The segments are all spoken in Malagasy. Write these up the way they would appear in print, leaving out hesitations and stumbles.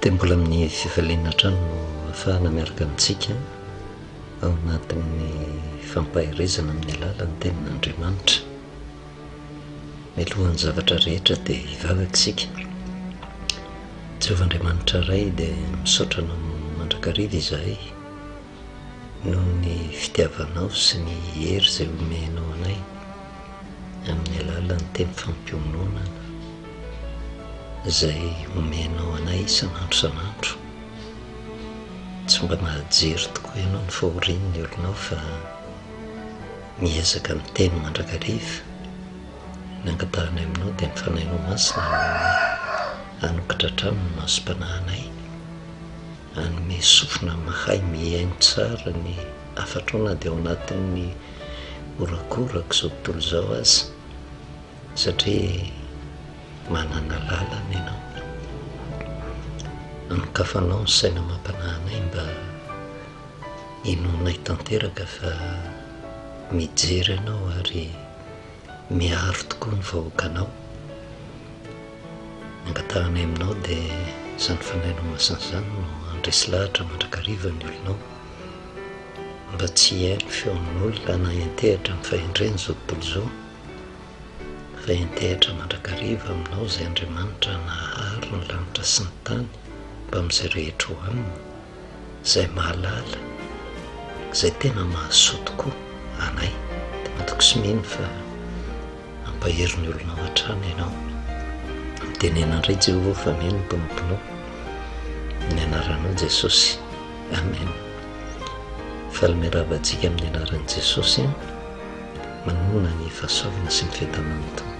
Dia mbola amin'ny fifaliana hatrany no ahafahana miaraka amintsika ao anatin'ny fampaherezana amin'ny alalan'ny Tenin'Andriamanitra. Mialohan'ny zavatra rehetra dia hivavaka isika. Jehovah Andriamanitra Ray dia misaotra Anao mandrakariva izahay noho ny fitiavanao sy ny hery izay omenao anay amin'ny alalan'ny teny fampiononana izay omenao anay isan'andro isan'andro. Tsy mba mahajery tokoa ianao ny fahorian'ny olonao fa miezaka miteny mandrakariva. Ny angatahanay aminao dia ny Fanahinao Masina no hanokatra hatrany ny masom-panahinay. Hanome sofina mahay mihaino tsara ny hafatrao na dia ao anatin'ny horakorak'izao tontolo izao aza, satria manana lalana ianao. Anokafanao ny saina amam-panahinay mba hinoanay tanteraka fa mijery ianao ary miaro tokoa ny vahoakanao. Ny angatahanay aminao dia izany Fanahinao Masina izany no handresy lahatra mandrakariva ny olonao mba tsy hihaino feon'olona na hiantehatra amin'ny fahendren'izao tontolo izao fa hiantehatra mandrakariva aminao izay Andriamanitra nahary ny lanitra sy ny tany mbamin'izay rehetra ao aminy, izay mahalala izay tena mahasoa tokoa anay. Dia matoky sy mino fa Hampahery ny olonao hatrany ianao. Mitenena indray Jehovah fa mino ny mpanomponao. Amin'ny anaranao Jesosy. Amen. Faly miarahaba antsika amin'ny anaran'i Jesosy. Manonona ny fahasoavana sy ny fiadanan'ny Tompo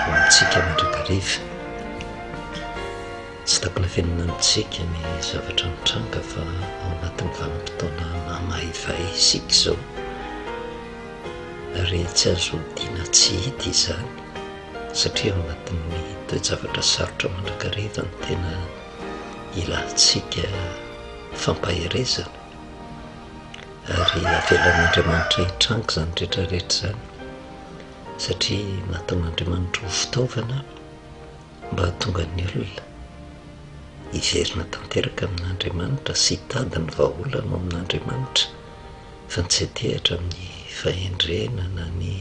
ho amintsika mandrakariva. Tsy takona fenina amintsika ny zavatra mitranga fa ao anatin'ny vanim-potoana mamaivay isika izao. Ary tsy azo odiana tsy hita izany satria ao anatin'ny toe-javatra sarotra mandrakariva no tena ilantsika fampaherezana ary avelan'Andriamanitra hitranga izany rehetra rehetra izany satria nataon'Andriamanitra ho fitaovana mba hahatonga ny olona hiverina tanteraka amin'Andriamanitra sy hitady ny vahaolana ao amin'Andriamanitra fa ny tsy hitehatra amin'ny fahendrena na ny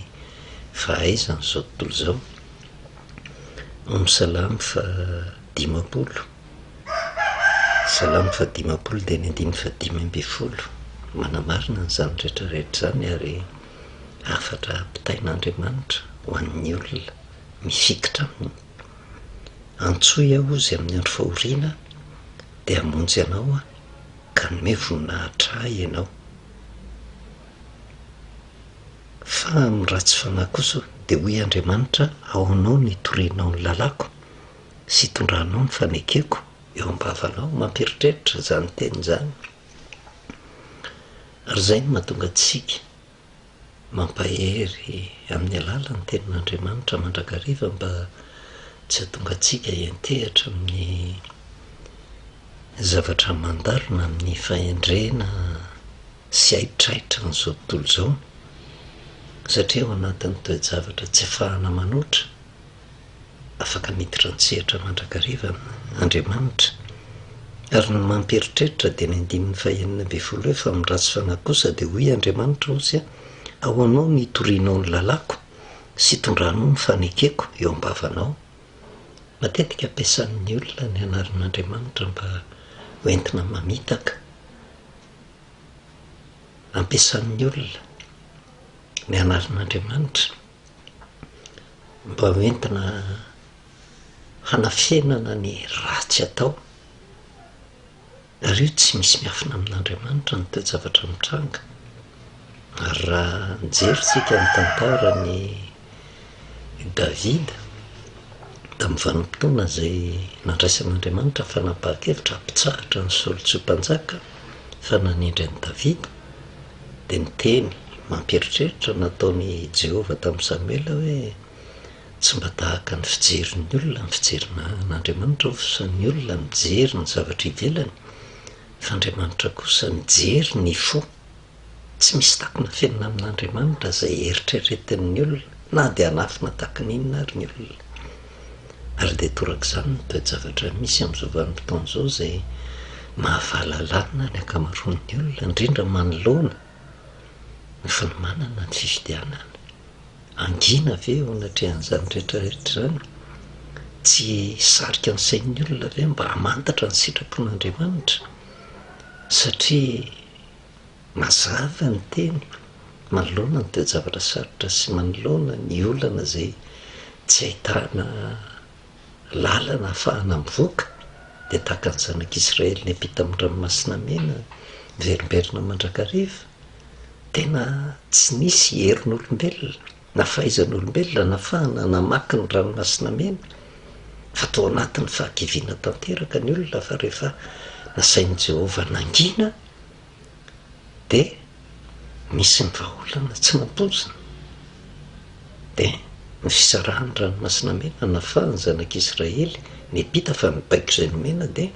fahaizana izao tontolo izao. Ao amin'ny Salamo faha-50, Salamo faha-50 dia ny andininy faha-15, manamarina an'izany rehetra rehetra izany ary hafatra ampitain'Andriamanitra ho an'ny olona mifikitra aminy. Antsoy aho hozy amin'ny andro fahoriana dia hamonjy anao aho ka hanome voninahitra ahy ianao. Fa amin'ny ratsy fanahy kosa dia hoy Andriamanitra, Ahoanao no hitorianao ny lalàko sy hitondranao ny fanekeko eo am-bavanao? Mampieritreritra izany teny izany. Ary izay no mahatonga antsika mampahery amin'ny alalan'ny Tenin'Andriamanitra mandrakariva mba tsy hahatonga antsika hiantehatra amin'ny zavatra mandalo na amin'ny fahendrena sy haitraitran'izao tontolo izao, satria ao anatin'ny toe-javatra tsy afahana manoatra, afaka miditra an-tsehatra mandrakariva Andriamanitra. Ary ny mampieritreritra dia ny andininy fahenina ambin'ny folo hoe, Fa amin'ny ratsy fanahy kosa dia hoy Andriamanitra, Hosea, Ahoanao no hitorianao ny lalàko sy hitondranao ny fanekeko eo am-bavanao? Matetika ampiasan'ny olona ny anaran'Andriamanitra mba hoentina mamitaka. Ampiasan'ny olona ny anaran'Andriamanitra mba hoentina hanafenana ny ratsy atao. Ary io tsy misy miafina amin'Andriamanitra ny toe-javatra mitranga. Ary raha nijery isika ny tantaran'i Davida, tamin'ny vanim-potoana izay nandraisan'Andriamanitra fanapahan-kevitra hampitsahatra an'i Saoly tsy ho mpanjaka fa nanendry an'i Davida, dia ny teny mampieritreritra nataon'i Jehovah tamin'i Samoela hoe, Tsy mba tahaka ny fijerin'ny olona ny fijerina an'Andriamanitra fa ny olona mijery ny zavatra ivelany fa Andriamanitra kosa mijery ny fo. Tsy misy takona afenina amin'Andriamanitra izay eritreretin'ny olona na dia hanafina tahaka ny inona ary ny olona. Ary dia torak'izany ny toe-javatra misy amin'izao vanim-potoana izao izay mahavalalanina ny ankamaroan'ny olona, indrindra manoloana ny fanomanana ny fifidianana. Hangina ve eo anatrehan'izany rehetra rehetra izany? Tsy hisarika ny sain'ny olona ve mba hamantatra ny sitrapon'Andriamanitra? Satria mazava ny teny manoloana ny toe-javatra sarotra sy manoloana ny olana izay tsy ahitana lalana ahafahana mivoaka, dia tahaka ny zanak'Israely niampita amin'ny Ranomasina Mena miverimberina mandrakariva. Tena tsy nisy herin'olombelona na fahaizan'olombelona nafahana namaky ny Ranomasina Mena, fa tao anatin'ny fahakiviana tanteraka ny olona fa rehefa nasain'i Jehovah nangina dia nisy ny vahaolana tsy nampoizina, dia ny fisarahan'ny Ranomasina Mena nafahan'ny zanak'Israely niampita fa ny baiko izay nomena dia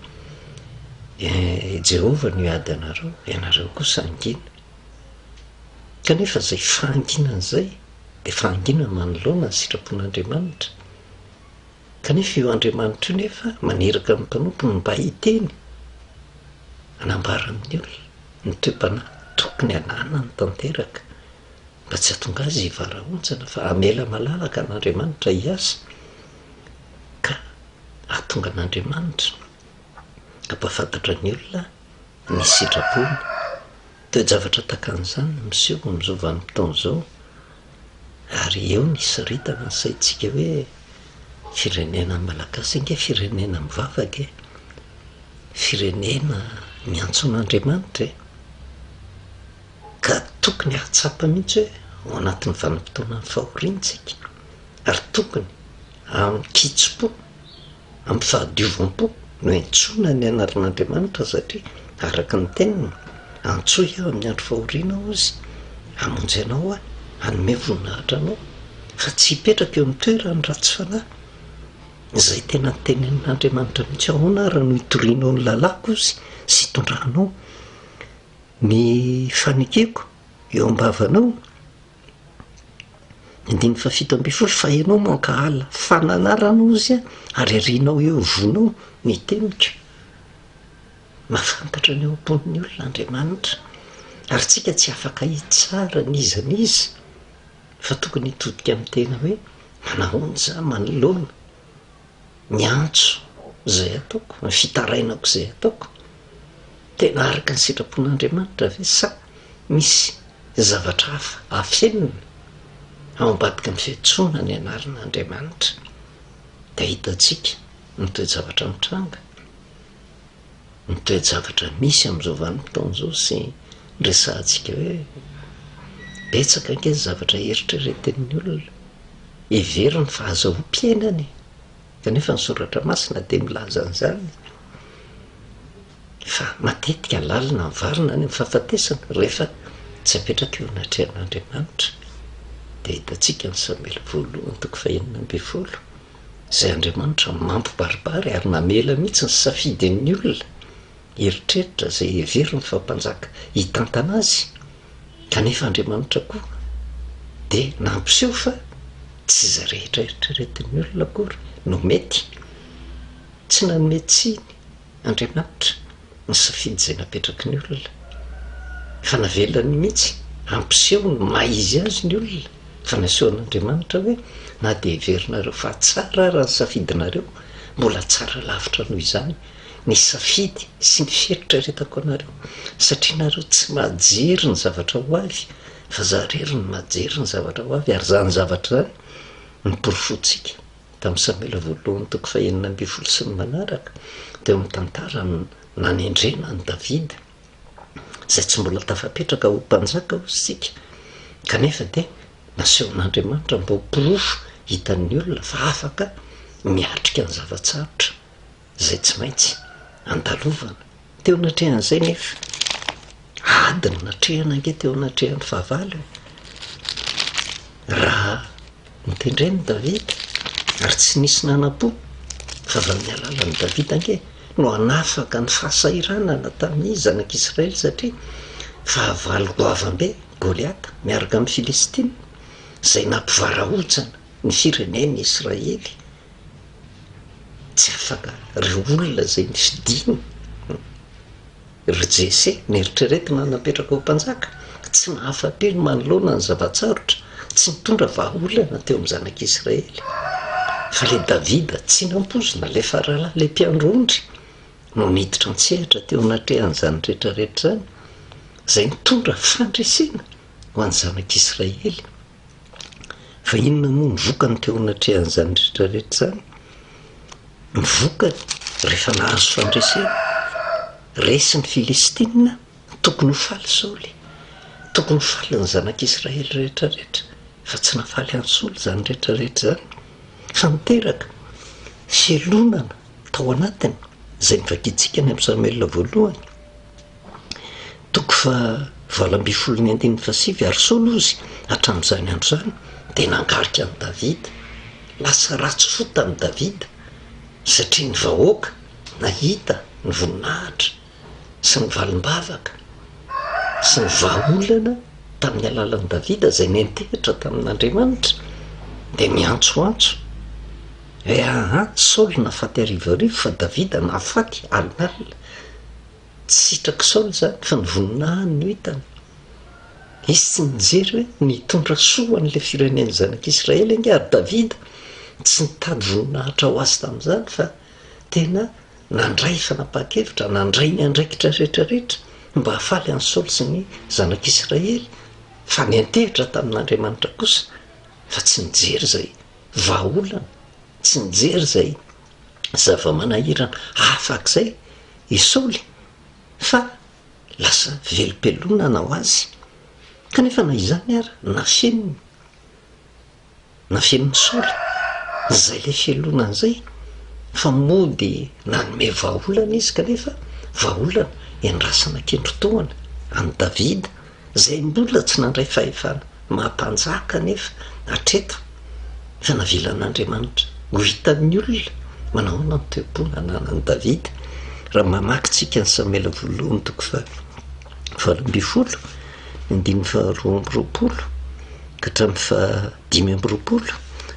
i Jehovah no hiady anareo, ianareo kosa hangina. Kanefa izay fahanginana izay dia fahanginana manoloana ny sitrapon'Andriamanitra. Kanefa io Andriamanitra io nefa maniraka ny mpanompony mba hiteny, hanambara amin'ny olona ny toe-panahy tokony hananany tanteraka, mba tsy hahatonga azy hivarahontsana fa hamela malalaka an'Andriamanitra hiasa ka hahatonga an'Andriamanitra hampahafantatra ny olona ny sitrapony. Toe-javatra tahaka an'izany no miseho amin'izao vanim-potoana izao, ary eo ny hisaritana ny saintsika hoe firenena malagasy ange firenena mivavaka e, firenena miantso an'Andriamanitra e, ka tokony hahatsapa mihitsy hoe ao anatin'ny vanim-potoanan'ny fahoriana isika, ary tokony amin-kitsim-po Amin'ny fahadiovam-po no iantsoana ny anaran'Andriamanitra satria araka ny teniny, Antsoy aho amin'ny andro fahoriana hozy, hamonjy anao aho, hanome voninahitra anao, fa tsy hipetraka eo amin'ny toeran'ny ratsy fanahy. Izay tena tenenin'Andriamanitra mihitsy, ahoana ary no hitorianao ny lalàko hozy sy hitondranao ny fanekeko eo am-bavanao? Andininy fahafito ambin'ny folo, Fa ianao mankahala fananarana ozy ary arianao eo ivonao ny teniko. Mahafantatra ny ao am-pon'ny olona Andriamanitra, ary tsika tsy afaka hitsara n'iza n'iza, fa tokony hitodika amin'ny tena hoe, manahoana izaho manoloana ny antso izay ataoko, ny fitarainako izay ataoko, tena araka ny sitrapon'Andriamanitra ve sa misy zavatra hafa afenina ao ambadiky ny fiantsoana ny anaran'Andriamanitra? Dia hitantsika ny toe-javatra mitranga, ny toe-javatra misy amin'izao vanim-potoana izao sy ny resahantsika hoe betsaka ange ny zavatra eritreretin'ny olona. Heveriny fa azahoam-piainana e! Kanefa ny Soratra Masina dia milaza an'izany fa matetika lalina mivarina any amin'ny fahafatesana rehefa tsy apetraka eo anatrehan'Andriamanitra. Dia hitantsika ny Samoela voalohany toko fahenina ambin'ny folo, izay Andriamanitra mampibaribary ary namela mihitsy ny safidin'ny olona hieritreritra izay heveriny fa mpanjaka hitantana azy. Kanefa Andriamanitra koa dia nampiseho fa tsy izay rehetra eritreretin'ny olona akory no mety. Tsy nanome tsiny Andriamanitra ny safidy izay napetraky ny olona, fa navelany mihitsy hampiseho ny maha izy azy ny olona, fa nasehon'Andriamanitra hoe na dia heverinareo fa tsara ara ny safidinareo, mbola tsara lavitra noho izany ny safidy sy ny fieritreretako anareo satria nareo tsy mahajery ny zavatra ho avy fa za rery no mahajery ny zavatra ho avy ary zany zavatra zany no porofontsika tamin'ny Samoela voalohany toko fahenina ambin'ny folo sy ny manaraka teo amin'ny tantara nanendrena an'i Davida izay tsy mbola tafapetraka ho mpanjaka hozy isika kanefa dia nasehon'Andriamanitra mba ho porofo hitan'ny olona fa afaka miatrika ny zava-tsarotra izay tsy maintsy andalovana. Teo anatrehan'izay nefa, ady no natrehana ange teo anatrehan'ny fahavalo e! Raha notendren'i Davida, ary tsy nisy nanam-po, fa avy amin'ny alalan'i Davida ange no hanafaka ny fahasahiranana tamin'ny zanak'Israely satria fahavalo goavam-be, Goliata, miaraka amin'ny Filistina, izay nampivarahontsana ny firenen'i Israely. Tsy afaka ireo olona izay nifidiny, ry Jese, neritreretina napetraka ho mpanjaka, tsy nahafa-peno manoloana ny zava-tsarotra, tsy nitondra vahaolana teo amin'ny zanak'Israely. Fa ilay Davida tsy nampoizina, ilay faralahy, ilay mpiandry ondry, no niditra an-tsehatra teo anatrehan'izany rehetra rehetra izany, izay nitondra fandresena ho an'ny zanak'Israely. Fa inona moa ny vokany teo anatrehan'izany rehetra rehetra izany? Ny vokany, rehefa nahazo fandresena, resy ny Filistina, tokony ho faly Saoly, tokony ho faly ny zanak'Israely rehetra rehetra, fa tsy nahafaly an'i Saoly izany rehetra rehetra izany, fa niteraka fialonana tao anatiny, izay novakintsika any amin'ny Samoela voalohany. Toko faha 18 ny andininy fahasivy Ary Saoly ozy, hatramin'izany andro izany, dia nangarika an'i Davida. Lasa ratsy fo tamin'i Davida, satria ny vahoaka nahita ny voninahitra sy ny valim-bavaka sy ny vahaolana tamin'ny alalan'i Davida izay niantehitra tamin'Andriamanitra, dia niantsoantso hoe, Aa, Saoly nahafaty arivoarivo, fa Davida nahafaty alinalina. Tsy sitrak'i Saoly izany fa ny voninahiny no hitany. Izy tsy nijery hoe nitondra soa ho an'ilay firenen'ny zanak'Israely ange ary Davida tsy nitady voninahitra ho azy tamin'izany fa tena nandray fanapahan-kevitra, nandray ny andraikitra rehetrarehetra mba hahafaly an'i Saoly sy ny zanak'Israely fa niantehitra tamin'Andriamanitra kosa fa tsy nijery izay vahaolana, tsy nijery izay zava-manahirana afak'izay i Saoly fa lasa velom-pelonana ho azy. Kanefa na izany ara, nafeniny, nafenin'i Saoly izay ilay fialonana izay fa mody nanome vahaolana izy kanefa vahaolana iandrasana kendritohana an'i Davida izay mbola tsy nandray fahefana maha mpanjaka anefa hatreto fa navelan'Andriamanitra ho hitan'ny olona manao ahoana ny toe-po nananan'i Davida. Raha mamaky tsika ny Samoela voalohany toko faha 18, ny andininy faha 22 ka hatramin'ny faha 25,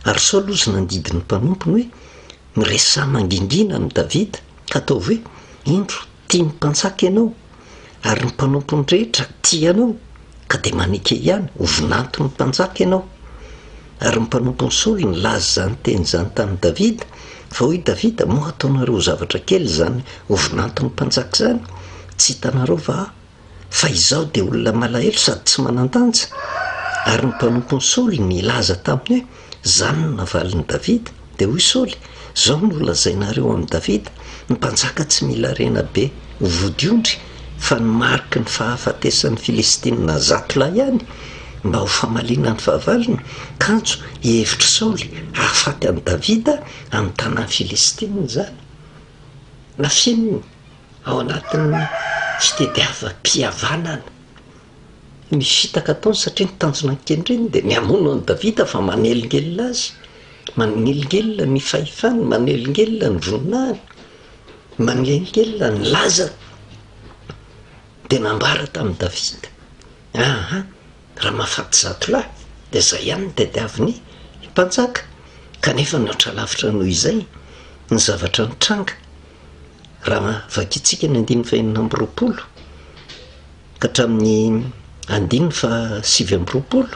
ary Saoly hozy nandidy ny mpanompony hoe, Miresaha mangingina amin'i Davida, ka ataovy hoe, Indro, Tian'ny mpanjaka ianao, ary ny mpanompony rehetra tia anao, ka dia maneke ihany ho vinanton'ny mpanjaka ianao. Ary ny mpanompon'i Saoly nilaza izany teny izany tamin'i Davida, fa hoy Davida, Moa ataonareo ho zavatra kely izany ho vinanton'ny mpanjaka izany? Tsy hitanareo va aho, fa izaho dia olona malahelo sady tsy manan-danja? Ary ny mpanompon'i Saoly nilaza taminy hoe, Izany no navalin'i Davida. Dia hoy Saoly, Izao no holazainareo amin'i Davida, Ny mpanjaka tsy mila harena be ho vodiondry, fa ny mariky ny fahafatesan'ny Filistinina 100 lahy ihany, mba ho famaliana ny fahavalony, kanjo hevitr'i Saoly hahafaty an'i Davida amin'ny tanan'ny Filistinina izany. Nafeniny ao anatin'ny fitediavam-pihavanana. Ny fitaka ataony satria ny tanjona nikendreny dia ny hamono an'i Davida fa manelingelina azy, manelingelina ny fahefany, manelingelina ny voninahiny, manelingelina ny lazany. Dia nambara tamin'i Davida, aha, raha mahafaty 100 lahy dia izay ihany no tadiavin'ny mpanjaka. Kanefa nihoatra lavitra noho izay ny zavatra nitranga. Raha vakintsika ny andininy fahenina amby roapolo ka hatramin'ny andininy faha-29,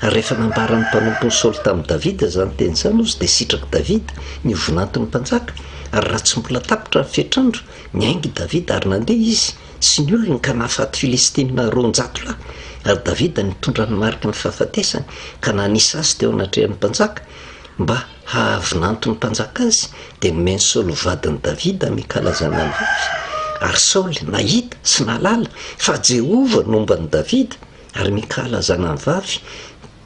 Ary rehefa nambaran'ny mpanompon'i Saoly tamin'i Davida izany teny izany, hozy, dia sitrak'i Davida ny ho vinanton'ny mpanjaka. Ary raha tsy mbola tapitra ny fetr'andro, niainga i Davida, ary nandeha izy sy ny olony ka nahafaty Filistina 200 lahy. Ary Davida nitondra ny mariky ny fahafatesany ka nanisa azy teo anatrehan'ny mpanjaka, mba hahavinanton'ny mpanjaka azy, dia nomen'i Saoly ho vadin'i Davida Mikala zanany vavy. Ary Saoly nahita sy nahalala fa Jehovah nomba an'i Davida, ary Mikala zanany vavy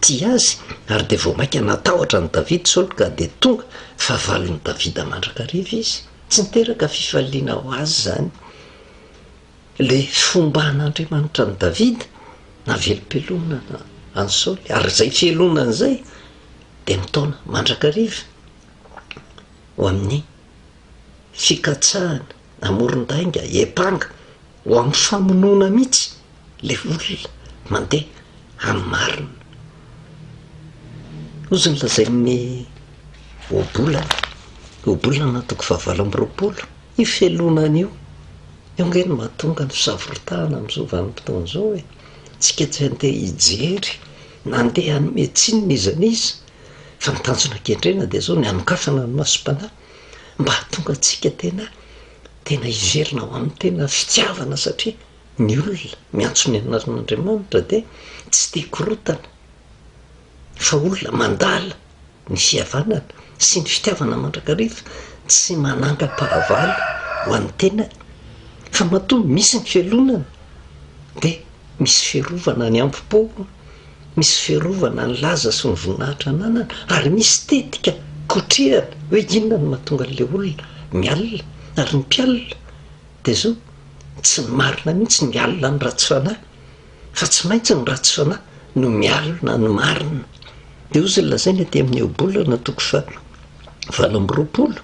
tia azy, ary dia vao mainka natahotra an'i Davida Saoly ka dia tonga fahavalon'i Davida mandrakariva izy. Tsy niteraka fifaliana ho azy izany ilay fomban'Andriamanitra an'i Davida, navelom-pelonana an'i Saoly, ary izay fialonana izay dia mitaona mandrakariva ho amin'ny fikatsahana amoron-dainga, hiampanga ho amin'ny famonoana mihitsy ilay olona mandeha amin'ny marina. Hozy ny lazain'ny ohabolana. Ohabolana toko fahavalo amby 20, io fialonana io, io ange no mahatonga ny fisavoritahana amin'izao vanim-potoana izao e! Tsika tsy handeha hijery na handeha hanome tsiny n'iza n'iza, fa ny tanjona kendrena dia izao, ny hanokafana ny masom-panahy mba hahatonga antsika tena tena hiverina ho amin'ny tena fitiavana satria ny olona miantso ny anaran'Andriamanitra dia tsy tia korontana fa olona mandala ny fihavanana sy ny fitiavana mandrakariva, tsy manangam-pahavalo ho an'ny tenany, fa matoa misy ny fialonana dia misy fiarovana ny ambo-po, misy fiarovana ny laza sy ny voninahitra ananana, ary misy tetika kotrehana hoe inona no mahatonga an'ilay olona mialona, ary ny mpialona dia izao, tsy ny marina mihitsy ny mialona ny ratsy fanahy. Fa tsy maintsy ny ratsy fanahy no mialona ny marina. Dia hozy ny lazainy aty amin'ny Ohabolana toko faha 28.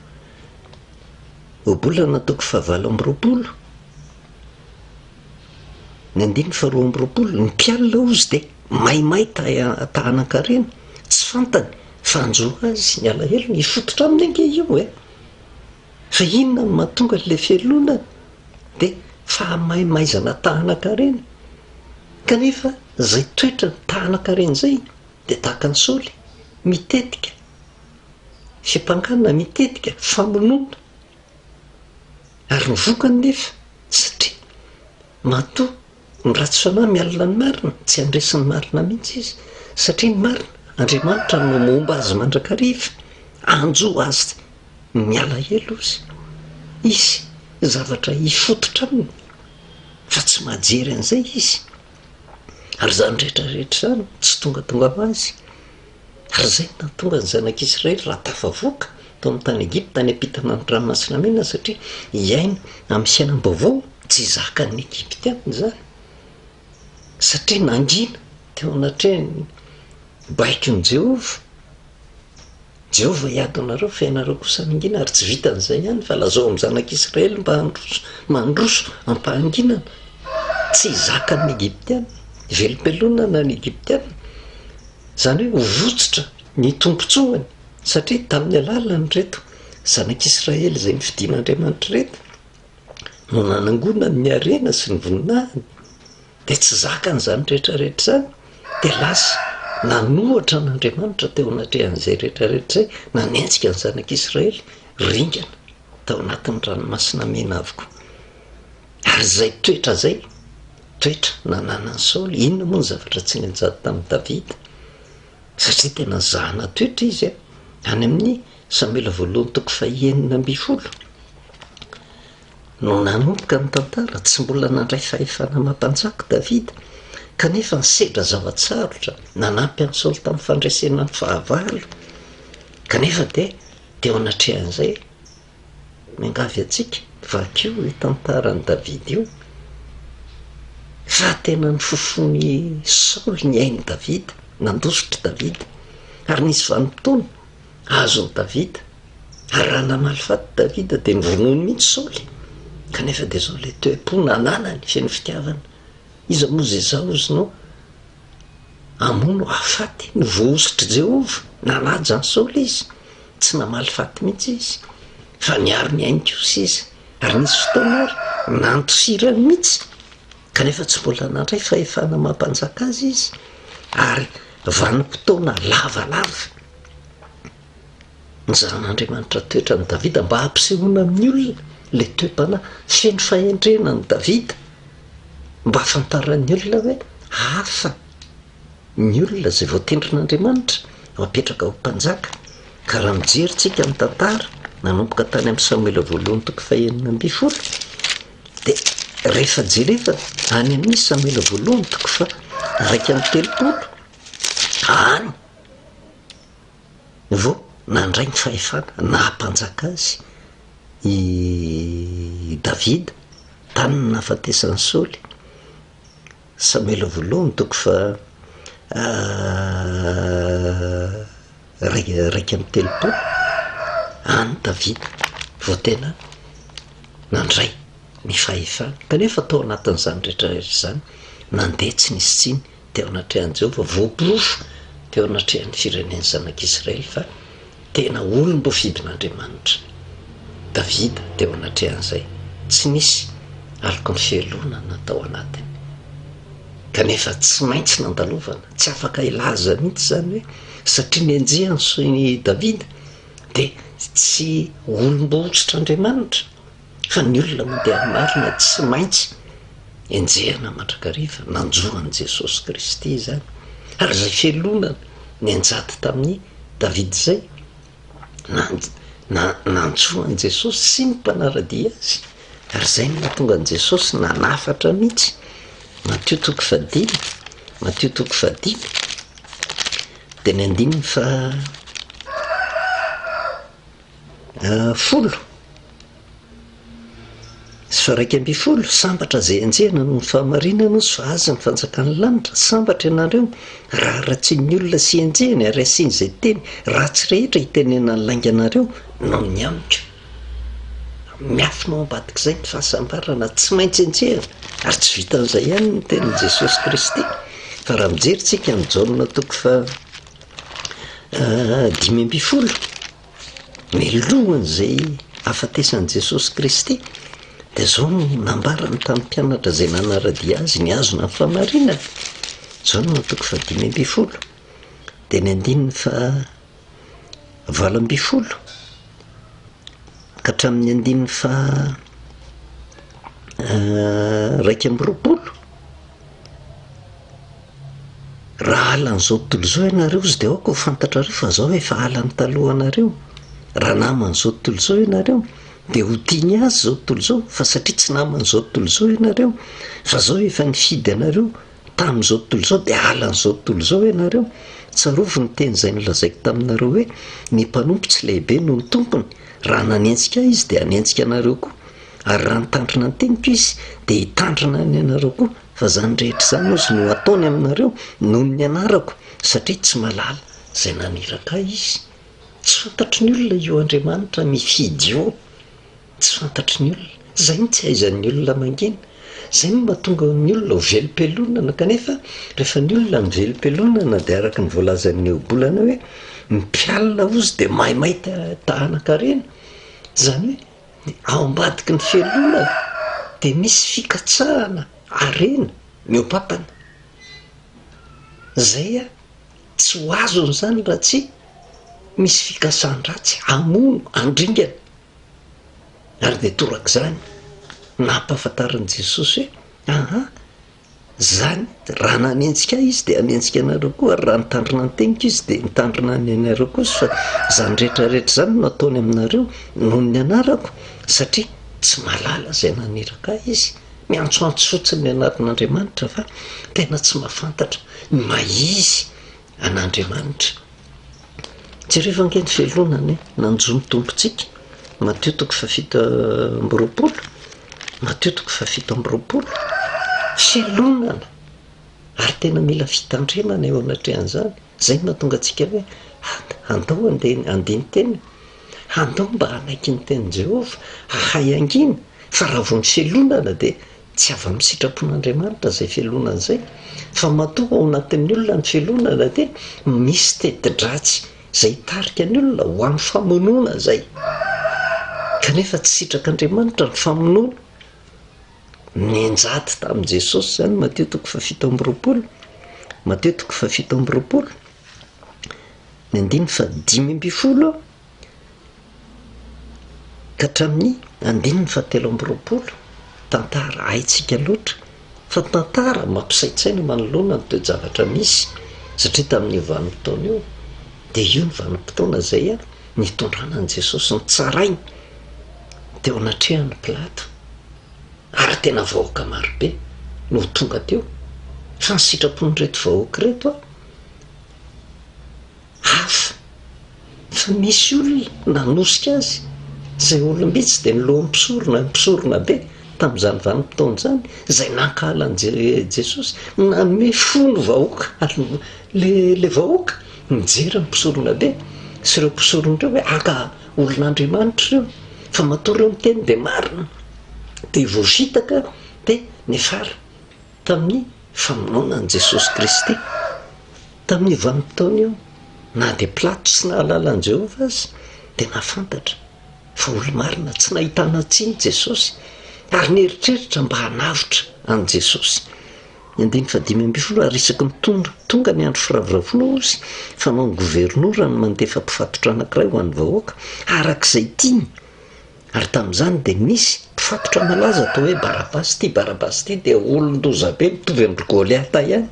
Ohabolana toko faha 28. Ny andininy faha 22, ny mpialona hozy dia maimay ta hanan-karena, tsy fantany fa hanjo azy ny alahelony, hifototra aminy ange io e! Fa inona no mahatonga an'ilay fialonana? Dia fahamaimaizana ta-hanan-karena. Kanefa izay toetrany ta-hanan-karena izay dia tahaka an'i Saoly, mitetika fiampangana, mitetika famonoana. Ary ny vokany nefa, satria matoa Ny ratsy fanahy mialona ny marina, tsy handresy ny marina mihitsy izy, satria ny marina, Andriamanitra no momba azy mandrakariva, hanjo azy ny alahelo izy, hisy zavatra hifototra aminy, fa tsy mahajery an'izay izy, ary izany rehetra rehetra izany tsy tongatonga ho azy. Ary izay no nahatonga ny zanak'Israely raha tafavoaka tao amin'ny tany Egypta any am-pitana ny Ranomasina Mena satria hiaina amin'ny fiainam-baovao tsy zakan'ny Egyptiana izany satria nangina teo anatrehan'ny baikon'i Jehovah. Jehovah hiady ho anareo fa ianareo kosa mangina ary tsy vitan'izay ihany fa lazao amin'ny zanak'Israely mba handroso mandroso am-pahanginana tsy zakan'ny Egyptiana. Velom-pelonana ny Egyptiana. Izany hoe ho votsotra ny tombontsoany, satria tamin'ny alalan'ireto zanak'Israely izay nofidin'Andriamanitra ireto no nanangonany ny harena sy ny voninahiny, dia tsy zakany izany rehetra rehetra izany, dia lasa nanohatra an'Andriamanitra teo anatrehan'izay rehetra rehetra izay, nanenjika ny zanak'Israely ringana tao anatin'ny ranomasina mena avokoa. Ary izay toetra izay Toetra nananan'i Saoly. Inona moa ny zavatra tsy nianjady tamin'i Davida? Satria tena zana toetra izy a. Any amin'ny Samoela voalohany toko fahenina ambin'ny folo no nanomboka ny tantara. Tsy mbola nandray fahefana maha mpanjaka Davida, kanefa nisedra zava-tsarotra, nanampy an'i Saoly tamin'ny fandresena ny fahavalo. Kanefa dia teo anatrehan'izay Miangavy antsika, vakio io tantaran'i Davida io, fa tena nofofoin'i Saoly ny ain'i Davida, nandositr'i Davida, ary nisy vanim-potoana azon'i Davida, ary raha namaly faty Davida dia novonoiny mihitsy Saoly, kanefa dia izao ilay toe-po nananany feno fitiavana, iza moa izay izaho hozy no hamono hahafaty ny voahosotr'i Jehovah, nanaja an'i Saoly izy. Tsy namaly faty mihitsy izy, fa niaro ny ainy kosa izy, ary nisy fotoana ary nandosirany mihitsy, kanefa tsy mbola nandray fahefana maha mpanjaka azy izy, ary vanim-potoana lavalava nizahan'Andriamanitra toetra an'i Davida mba hampisehoana amin'ny olona ilay toe-panahy feno fahendrena an'i Davida, mba hahafantaran'ny olona hoe hafa Ny olona izay voatendrin'Andriamanitra no apetraka ho mpanjaka, ka raha mijery tsika ny tantara nanomboka tany amin'ny Samoela voalohany toko fahenina ambin'ny folo dia rehefa jereva any amin'ny Samoela voalohany toko faha-31 any vao nandray ny fahefana naha mpanjaka azy i Davida, tany no nahafatesan'i Saoly. Samoela voalohany toko faha 31, any Davida vao tena nandray ny fahefana. Kanefa tao anatin'izany rehetra rehetra izany, nandeha tsy nisy tsiny teo anatrehan'i Jehovah, voaporofo teo anatrehan'ny firenen'ny zanak'Israely fa tena olom-boafidin'Andriamanitra. Davida teo anatrehan'izay. Tsy nisy aloky ny fialonana tao anatiny. Kanefa tsy maintsy nandalovana, tsy afaka hilaza mihitsy izany hoe satria nenjehiny sy i Davida dia tsy olom-boahosotr'Andriamanitra fa ny olona mandeha amin'ny marina tsy maintsy enjehina mandrakariva, nanjo an'i Jesosy Kristy izany. Ary izay fialonana nianjady tamin'i Davida izay Nantsoa an'i Jesosy sy ny mpanara-dia azy, ary izay no nahatonga an'i Jesosy nanafatra mihitsy. Matio toko fahadimy, Matio toko fahadimy, dia ny andininy faha folo. Sy faha-11, Sambatra izay enjehina noho ny fahamarinana sy fa azy ny fanjakan'ny lanitra. Sambatra ianareo raha ratsian'ny olona sy enjehiny ary asiany izay teny ratsy rehetra hitenenany lainga anareo noho ny amiko. Miafina ao ambadik'izay ny fahasambarana tsy maintsy enjehina. Ary tsy vitan'izay ihany ny tenin'i Jesosy Kristy fa raha mijery tsika ny Jaona toko faha 15, Mialohan'izay hahafatesan'i Jesosy Kristy, dia izao no nambarany tamin'ny mpianatra izay nanara-dia azy nihazona ny fahamarinana. Jaona toko fahadimy ambin'ny folo, dia ny andininy faha 18 ka hatramin'ny andininy faha 21. Raha halan'izao tontolo izao ianareo izy dia aoka ho fantatrareo fa izao efa halany talohanareo. Raha naman'izao tontolo izao ianareo dia ho tiany azy izao tontolo izao fa satria tsy naman'izao tontolo izao ianareo fa izao efa nifidy anareo tamin'izao tontolo izao dia halan'izao tontolo izao ianareo. Tsarovy ny teny izay nolazaiko taminareo hoe ny mpanompo tsy lehibe noho ny tompony, raha nanenjika ahy izy dia hanenjika anareo koa ary raha nitandrina ny teniko izy dia hitandrina ny anareo koa. Fa izany rehetra izany hozy no hataony aminareo noho ny anarako, satria tsy mahalala izay naniraka ahy izy. Tsy fantatry ny olona io Andriamanitra mifidy io. Tsy fantatry ny olona. Izay no tsy ahaizan'ny olona mangina. Izay no mahatonga ny olona ho velom-pialonana kanefa rehefa ny olona mivelom-pialonana dia araka ny voalazan'ny ohabolana hoe ny mpialona hozy dia maimay ta hanan-karena. Izany hoe Ny ao ambadiky ny fialonana dia misy fikatsahana harena mihoa-patana. Izay tsy ho azony izany raha tsy misy fikasan-dratsy hamono, handringana. Ary dia torak'izany nampahafantarin'i Jesosy hoe, aha, Izany, raha nanenjika ahy izy dia hanenjika anareo koa, ary raha nitandrina ny teniko izy dia nitandrina ny anareo koa izy, fa izany rehetra rehetra izany no ataony aminareo noho ny anarako, satria tsy mahalala izay naniraka ahy izy. Miantsoantso fotsiny ny anaran'Andriamanitra fa tena tsy mahafantatra ny maha izy an'Andriamanitra. Jereo ange ny fialonana e, nanjo ny Tompontsika, Matio toko fahafito amby roapolo, Matio toko fahafito amby roapolo, fialonana, ary tena mila fitandremana eo anatrehan'izany, izay no mahatonga antsika hoe andao andeha handini-tena, andao mba hanaiky ny tenin'i Jehovah, hahay hangina, fa raha vao ny fialonana dia Tsy avy amin'ny sitrapon'Andriamanitra izay fialonana izay, fa matoa ao anatin'ny olona ny fialonana dia misy teti-dratsy izay hitarika ny olona ho amin'ny famonoana izay. Kanefa tsy sitrak'Andriamanitra ny famonoana. Nianjady tamin'i Jesosy izany, Matio toko fahafito amby roapolo, Matio toko fahafito amby roapolo, ny andininy fahadimy ambin'ny folo Ka hatramin'ny andininy fahatelo amby roapolo, tantara haintsika loatra fa tantara mampisaintsaina manoloana ny toe-javatra misy satria tamin'io vanim-potoana io dia io ny vanim-potoana izay nitondrana an'i Jesosy nitsarainy teo anatrehan'i Pilato ary tena vahoaka marobe no tonga teo fa ny sitrapon'ireto vahoaka ireto hafa fa nisy olona nanosika azy, izay olom-bitsy dia ny lohan'ny mpisorona, ny mpisorona be tamin'izany vanim-potoana izany, izay nankahala an'i Jesosy, nanome fo ny vahoaka, ary le le vahoaka nijery ny mpisorona be sy ireo mpisorona ireo hoe aka olon'Andriamanitra ireo, fa matoa ireo miteny dia marina, dia voafitaka dia niafara tamin'ny famonoana an'i Jesosy Kristy. Tamin'io vanim-potoana io, na dia Pilato tsy nahalala an'i Jehovah aza, dia nahafantatra. Fa olo-marina tsy nahitana tsiny Jesosy, ary nieritreritra mba hanavotra an'i Jesosy. Ny andininy fahadimy ambin'ny folo, Ary isaky ny tonga tonga ny andro firavoravoana, hoy izy, fanaon'ny governora ny mandefa mpifatotra anankiray ho an'ny vahoaka, araka izay tiany. Ary tamin'izany dia nisy mpifatotra malaza atao hoe Barabasy. Ity Barabasy ity dia olon-doza be mitovy amin-dry Goliata ihany,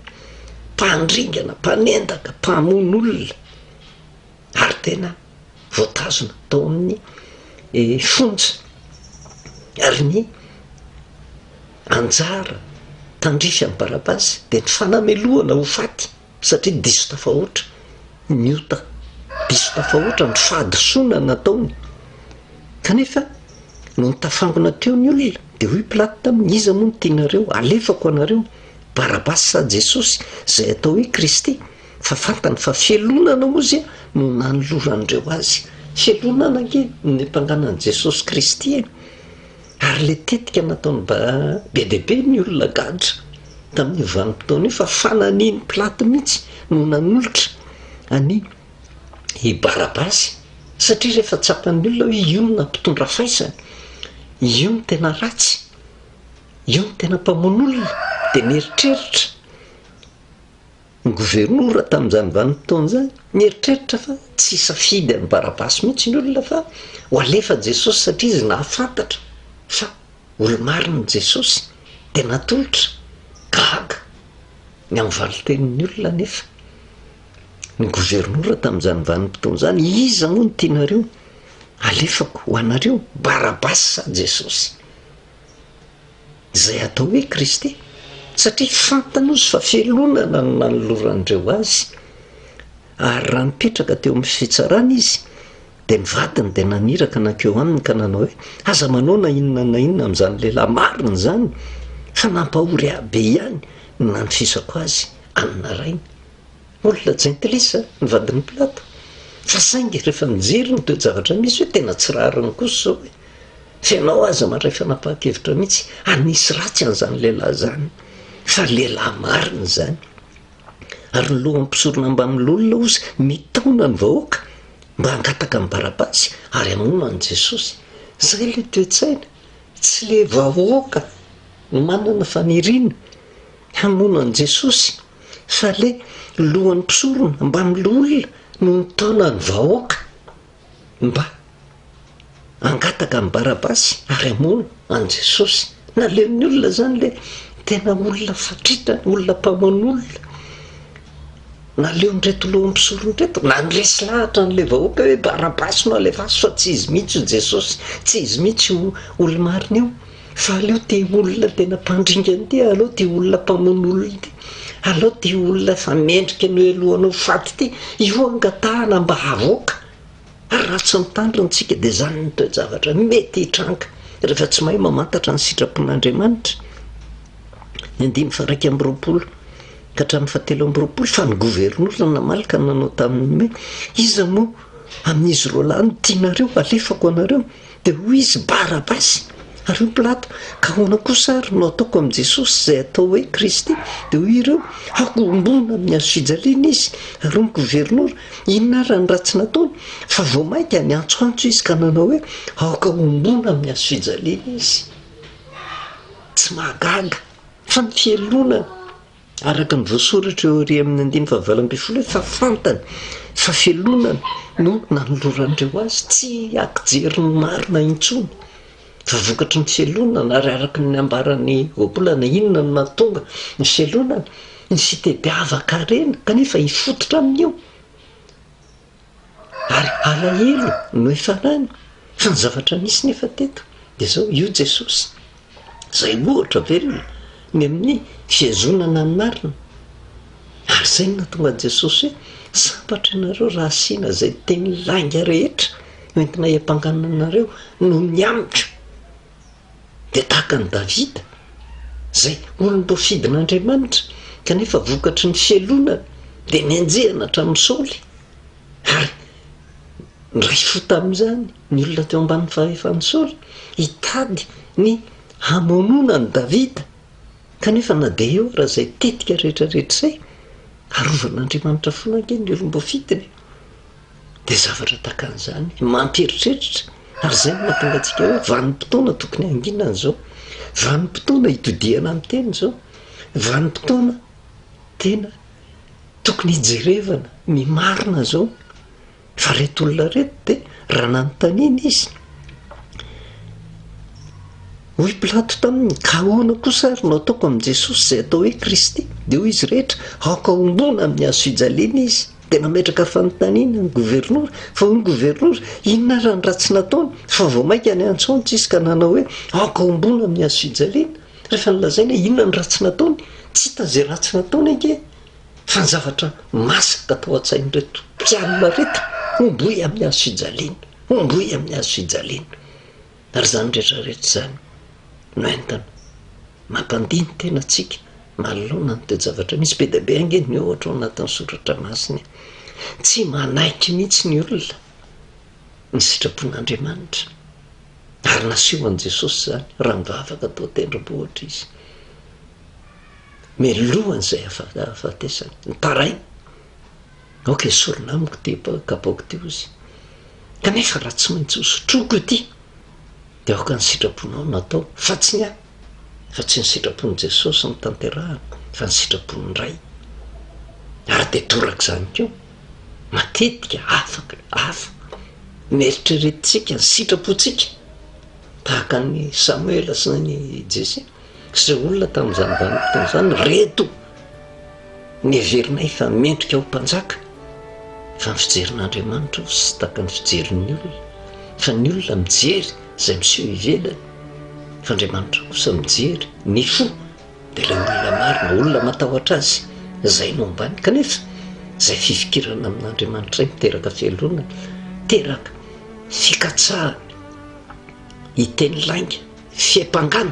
mpandringana, mpanendaka, mpamono olona, ary tena voatazona tao amin'ny fonja. Ary ny anjara tandrify amin'i Barabasy dia ny fanamelohana ho faty satria diso tafahoatra ny ota, diso tafahoatra ny fahadisoana nataony. Kanefa nony tafangona teo ny olona dia hoy Pilato taminy, Iza moa no tianareo alefako anareo, Barabasy sa Jesosy izay atao hoe Kristy? Fa fantany fa fialonana ozy no nanoloran'ireo azy. Fialonana ange no niampangana an'i Jesosy Kristy e! Ary ilay tetika nataon'i Ba be dia be ny olona gadra tamin'io vanim-potoana io fa fananian'i Pilato mihitsy no nanolotra an'i i Barabasy satria rehefa tsapan'ny olona hoe io no nampitondra faisana, io no tena ratsy, io no tena mpamono olona dia nieritreritra Ny governora tamin'izany vanim-potoana izany nieritreritra fa tsy hisafidy an'i Barabasy mihitsy ny olona fa ho alefa Jesosy satria izy nahafantatra fa olo-marina Jesosy dia natolotra. Gaga ny amin'ny valin-tenin'ny olona anefa ny governora tamin'izany vanim-potoana izany, iza moa no tianareo alefako ho anareo, Barabasy sa Jesosy? Izay atao hoe Kristy, satria fantany ozy fa fialonana no nanoloran'ireo azy, ary raha nipetraka teo amin'ny fitsarana izy, dia ny vadiny dia naniraka nankeo aminy ka nanao hoe, Aza manao na inona na inona amin'izany lehilahy marina izany, fa nampahory ahy be ihany ny nanofisako azy an'ny rainy. Olona jentilisa ny vadin'i Pilato, fa saingy rehefa nijery ny toe-javatra misy hoe tena tsy rariny kosa izao e! Fa ianao aza mandray fanapahan-kevitra mihitsy hanisy ratsy an'izany lehilahy izany, fa lehilahy marina izany. Ary ny lohan'ny mpisorona mbamin'ny loholona hozy mitaona ny vahoaka mba hangataka an'i Barabasy ary hamono an'i Jesosy. Izay ilay toe-tsaina. Tsy ilay vahoaka no manana faniriana hamono an'i Jesosy, fa ilay lohan'ny mpisorona mbamin'ny loholona no nitaona ny vahoaka mba hangataka an'i Barabasy ary hamono an'i Jesosy. Naleon'ny olona izany ilay tena olona fatritra, olona mpamono olona. Naleon'ireto lohan'ny mpisorona ireto, nandresy lahatra an'ilay vahoaka hoe Barabasy no alefaso fa tsy izy mihitsy io Jesosy, tsy izy mihitsy io olo-marina io, fa aleo ity olona tena mpandringana ity, aleo ity olona mpamono olona ity, aleo ity olona efa mendrika ny hohelohana ho faty ity, io angatahana mba havoaka. Ary raha tsy mitandrina isika dia izany ny toe-javatra mety hitranga rehefa tsy mahay mamantatra ny sitrapon'Andriamanitra. Ny andininy faha-21 ka hatramin'ny faha-23, fa ny governora namaly ka nanao taminy hoe, Iza moa amin'izy roalahy no tianareo halefako anareo? Dia hoy izy, Barabasy! Ary hoy Pilato, Ka ahoana kosa ary no ataoko amin'i Jesosy izay atao hoe Kristy? Dia hoy ireo, Hakombona amin'ny hazo fijaliana izy. Ary hoy ny governora, Inona ary ny ratsy nataony? Fa vao mainka niantsoantso izy ka nanao hoe, Aoka hombona amin'ny hazo fijaliana izy. Tsy mahagaga fa ny fialonana. Araka ny voasoratra eo ary amin'ny andininy faha-18 hoe fa fantany fa fialonana no nanoloran'ireo azy, tsy ankijery ny marina intsony fa vokatry ny fialonana ary araka ny nambaran'ny ohabolana inona no nahatonga ny fialonana? Ny fitediavan-karena kanefa hifototra amin'io. Ary alahelo no hifarany. Fa ny zavatra nisy nefa teto dia izao, io Jesosy izay ohatra velona ny amin'ny fihazonana ny marina. Ary izay no nahatonga an'i Jesosy hoe, sambatra ianareo raha asiana izay teny lainga rehetra hoentina hiampangana anareo noho ny amiko. Dia tahaka an'i Davida, izay olom-boafidin'Andriamanitra, kanefa vokatry ny fialonana dia nenjehina hatramin'i Saoly, ary niray fo tamin'izany ny olona teo ambanin'ny fahefan'i Saoly, hitady ny hamonoana an'i Davida. Kanefa na dia eo ara izay tetika rehetra rehetra izay, arovan'Andriamanitra foana ange ny olom-boafidiny e! Dia zavatra tahaka an'izany, mampieritreritra. Ary izay no mahatonga antsika hoe vanim-potoana tokony hanginana izao, vanim-potoana hitodihana amin'ny tena izao, vanim-potoana tena tokony hijerevana ny marina izao. Fa reto olona reto dia raha nanontaniana izy, hoy Pilato taminy, ka ahoana kosa ary no ataoko amin'i Jesosy izay atao hoe Kristy? Dia hoy izy rehetra, aoka homboana amin'ny hazo fijaliana izy. Dia nametraka fanontaniana ny governora, fa hoy ny governora, inona ary ny ratsy nataony? Fa vao mainka niantsoantso izy ka nanao hoe, aoka homboana amin'ny hazo fijaliana. Rehefa nolazaina hoe inona ny ratsy nataony, tsy hita izay ratsy nataony ange. Fa ny zavatra masaka tao an-tsain'ireto mpialona ireto, homboy amin'ny hazo fijaliana, homboy amin'ny hazo fijaliana. Ary izany rehetra rehetra izany no entana mampandini-tena antsika manoloana ny toe-javatra misy. Be dia be ange ny ohatra ao anatin'ny soratra masina e. Tsy manaiky mihitsy ny olona ny sitrapon'Andriamanitra. Ary naseho an'i Jesosy izany raha nivavaka tao an-tendrombohitra izy. Mialohan'izay hahafatesany, nitaraina, Aoka esorina amiko ity kapoaka ity, hoy izy. Kanefa raha tsy maintsy hosotroiko ity, dia aoka ny sitraponao no atao, fa tsy ny ahy. Fa tsy ny sitrapon'i Jesosy no tanterahana, fa ny sitrapon'ny Ray. Ary dia torak'izany koa, matetika afaka, hafa, ny eritreretintsika, ny sitrapontsika, tahaka an'i Samoela sy ny Jese. Sy ireo olona tamin'izany vanim-potoana izany, reto neverinay fa mendrika ho mpanjaka, fa ny fijerin'Andriamanitra ho tsy tahaka ny fijerin'ny olona, fa ny olona mijery izay miseho ivelany, fa Andriamanitra kosa mijery ny fo, dia ilay olona marina, olona matahotra azy, izay no ambany. Kanefa izay fifikirana amin'Andriamanitra izay miteraka fialonana, miteraka fikatsahana hiteny lainga, Fiampangana,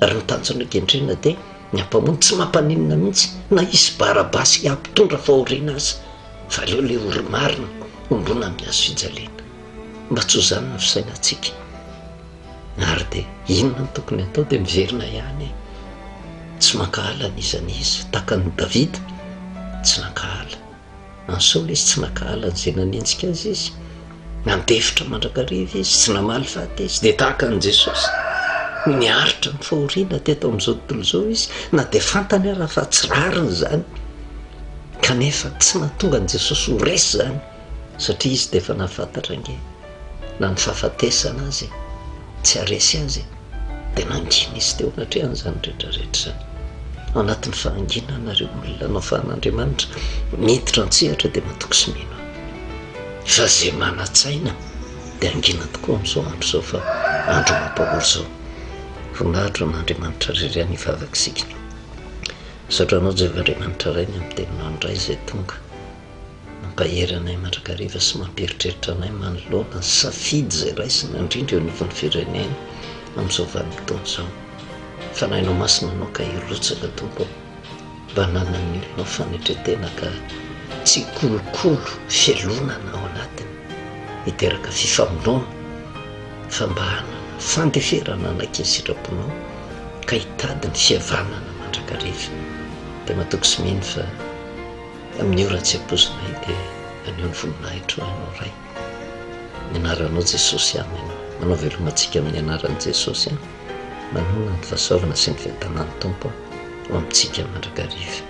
ary ny tanjona kendrena dia ny hampamono, tsy mampaninona mihitsy na hisy barabasy hampitondra fahoriana aza fa aleo ilay olo-marina hombona amin'ny hazo fijaliana. Mba tsy ho izany ny fisainantsika. Ary dia inona no tokony hatao? Dia miverina ihany e. Tsy mankahala an'iza n'iza, tahaka an'i Davida, tsy nankahala. An'i Saoly izy, tsy nankahala an'izay nanenjika azy izy. Nandefitra mandrakariva izy, tsy namaly faty izy. Dia tahaka an'i Jesosy, niaritra ny fahoriana teto amin'izao tontolo izao izy, na dia fantany ara fa tsy rariny izany. Kanefa tsy nahatonga an'i Jesosy ho resy izany, satria izy dia efa nahafantatra ange na ny fahafatesana azy tsy haharesy azy. Dia nangina izy teo anatrehan'izany rehetra rehetra izany. Ao anatin'ny fahanginana ireo olona nafahan'Andriamanitra miditra an-tsehatra dia matoky sy mino. Fa izay manan-tsaina dia hangina tokoa amin'izao andro izao fa andro mampahory izao. Voninahitra ho an'Andriamanitra irery ihany hivavaka isika. Misaotra anao Jehovah Andriamanitra Ray ny amin'ny teninao indray izay tonga. Mampahery anay mandrakariva sy mampieritreritra anay manoloana ny safidy izay raisina indrindra eo anivon'ny firenena amin'izao vanim-potoana izao. Fanahinao Masina anao ka hirotsaka Tompo ô, mba hananan'ny olonao fanetren-tena ka tsy hikolokolo fialonana ao anatiny hiteraka fifamonoana fa mba hanana fandeferana hanaiky ny sitraponao ka hitady ny fihavanana mandrakariva. Dia matoky sy mino fa Amin'ny ora tsy ampoizinay dia haneho ny voninahitro Ianao Ray. Ny anaranao Jesosy Amen. Manao veloma antsika amin'ny anaran'i Jesosy an. Manonona ny fahasoavana sy ny fiadanan'ny Tompo ho amintsika mandrakariva.